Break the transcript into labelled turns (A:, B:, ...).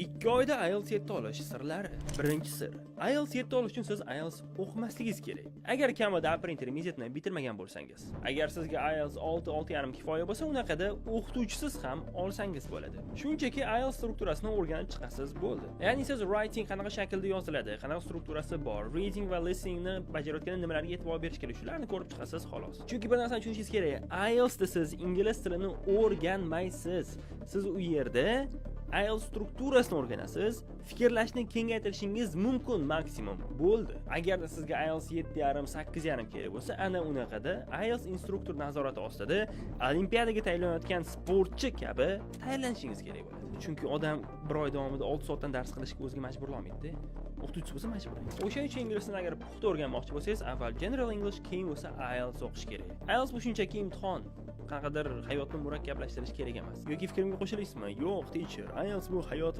A: 2 oyda IELTS 7 olish sirlari. Birinchi sir. IELTS 7 olish uchun siz IELTS o'qimasligingiz kerak. Agar kamida Upper Intermediate'ni bitirmagan bo'lsangiz. Agar sizga IELTS 6, 6.5 kifoya bo'lsa, unaqada o'qituvchisiz ham olsangiz bo'ladi. Shunchaki IELTS strukturasini o'rganib chiqasiz, bo'ldi. Ya'ni siz writing qanaqa shaklda yoziladi, qanaqa strukturasi bor, reading va listeningni bajarayotganda nimalarga e'tibor berish kerak, shularni ko'rib chiqasiz, xolos. Chunki bir narsani tushunishingiz kerak. IELTSda siz ingliz tilini o'rganmaysiz. Siz u yerda IELTS strukturasini o'rganasiz, fikrlashni kengaytirishingiz mumkin maksimum. Bo'ldi. Agarda sizga IELTS 7.5, 8.5 kerak bo'lsa, ana unaqada IELTS instruktor nazorati ostida olimpiadaga tayyorlanayotgan sportchi kabi tayyorlanishingiz kerak bo'ladi. Chunki odam bir oy davomida 6 soatdan dars qilishga o'ziga majburlamaydi. O'qituvchisi bo'lsa, majburlaydi. O'shaning uchun ingliz tilini agar puxta o'rganmoqchi bo'lsangiz, avval General English, keyin bo'lsa IELTS o'qish kerak. IELTS bu shunchaki imtihon. Qanaqadir hayotni murakkablashtirish kerak emas. Yoki fikrimga qo'shilasizmi? Yo'q, teacher, IELTS bu hayot va